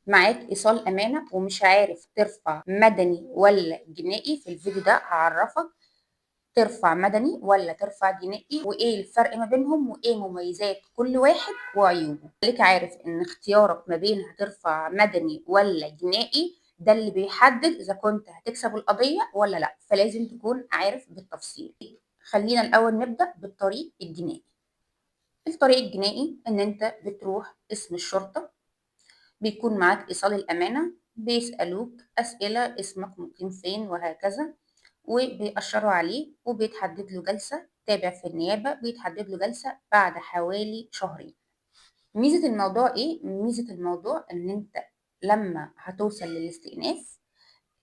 معاك إيصال أمانة ومش عارف ترفع مدني ولا جنائي، في الفيديو ده هعرفك ترفع مدني ولا ترفع جنائي وإيه الفرق ما بينهم وإيه مميزات كل واحد وعيوبه. خليك عارف إن اختيارك ما بين هترفع مدني ولا جنائي ده اللي بيحدد إذا كنت هتكسب القضية ولا لأ، فلازم تكون عارف بالتفصيل. خلينا الأول نبدأ بالطريق الجنائي. الطريق الجنائي إن أنت بتروح قسم الشرطة، بيكون معاك إيصال الأمانة، بيسألوك أسئلة، اسمك، مقيم فين، وهكذا، وبيأشروا عليه وبيتحدد له جلسة تابع في النيابة، بيتحدد له جلسة بعد حوالي شهرين. ميزة الموضوع إيه؟ ميزة الموضوع إن أنت لما هتوصل للاستئناف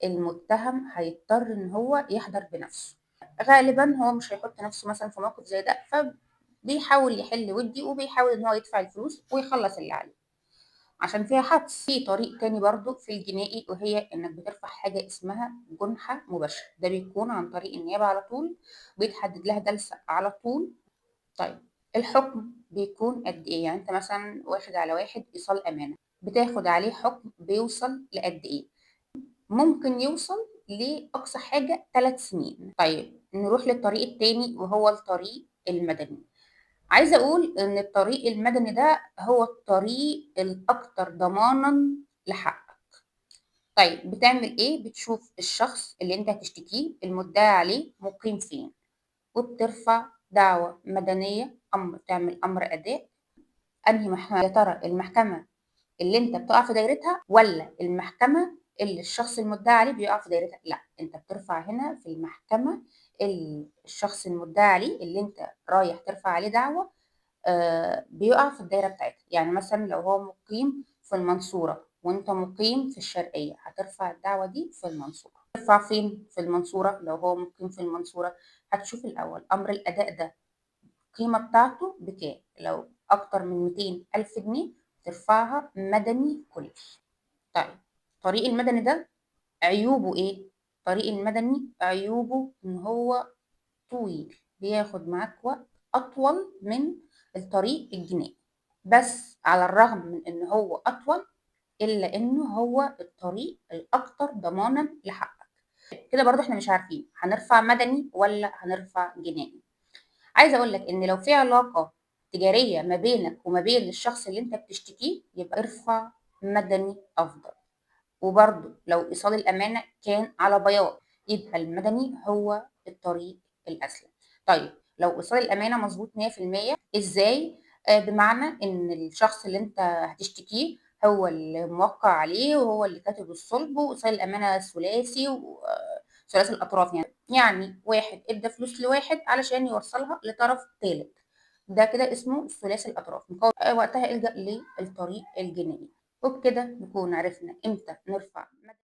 المتهم هيضطر إن هو يحضر بنفسه، غالبا هو مش هيحط نفسه مثلا في موقف زي ده، فبيحاول يحل ودي وبيحاول إن هو يدفع الفلوس ويخلص اللي عليه عشان فيها حبس. في طريق تاني برضو في الجنائي، وهي انك بترفع حاجة اسمها جنحة مباشرة، ده بيكون عن طريق النيابة على طول، بيتحدد لها جلسة على طول. طيب الحكم بيكون قد ايه؟ يعني انت مثلا واخد على واحد ايصال امانة، بتاخد عليه حكم بيوصل لقد ايه؟ ممكن يوصل لأقصى حاجة 3 سنين. طيب نروح للطريق التاني وهو الطريق المدني. عايزة أقول إن الطريق المدني ده هو الطريق الأكثر ضمانا لحقك. طيب بتعمل إيه؟ بتشوف الشخص اللي أنت هتشتكيه المدعي عليه مقيم فين، وبترفع دعوة مدنية، أمر، تعمل أمر أداء. أنهي محكمة يا ترى؟ المحكمة اللي أنت بتقع في دايرتها ولا المحكمة اللي الشخص المدعي عليه بيقع في دايرتها؟ لا، أنت بترفع هنا في المحكمة الشخص المدعي عليه اللي انت رايح ترفع عليه دعوة بيقع في الدايرة بتاعتها. يعني مثلا لو هو مقيم في المنصورة وانت مقيم في الشرقية، هترفع الدعوة دي في المنصورة. ترفع فين في المنصورة؟ لو هو مقيم في المنصورة هتشوف الأول أمر الأداء ده القيمة بتاعته بكام، لو أكتر من 200,000 جنيه ترفعها مدني كلي. طيب طريق المدني ده عيوبه إيه؟ الطريق المدني عيوبه إن هو طويل، بياخد معاك وقت أطول من الطريق الجنائي، بس على الرغم من إن هو أطول إلا إنه هو الطريق الأكثر ضمانا لحقك. كده برضو إحنا مش عارفين هنرفع مدني ولا هنرفع جنائي. عايزة أقول لك إن لو في علاقة تجارية ما بينك وما بين الشخص اللي أنت بتشتكيه يبقى ارفع مدني أفضل. وبرضو لو إيصال الأمانة كان على بياض يبقى المدني هو الطريق الأسلم. طيب لو إيصال الأمانة مظبوط 100%، إزاي؟ بمعنى إن الشخص اللي أنت هتشتكيه هو اللي موقع عليه وهو اللي كاتب الصلب، وإيصال الأمانة ثلاثي وثلاثي الأطراف، يعني واحد ادى فلوس لواحد علشان يوصلها لطرف ثالث، ده كده اسمه ثلاثي الأطراف. وقتها الجأ للطريق الجنائي. وبكده نكون عرفنا امتى نرفع.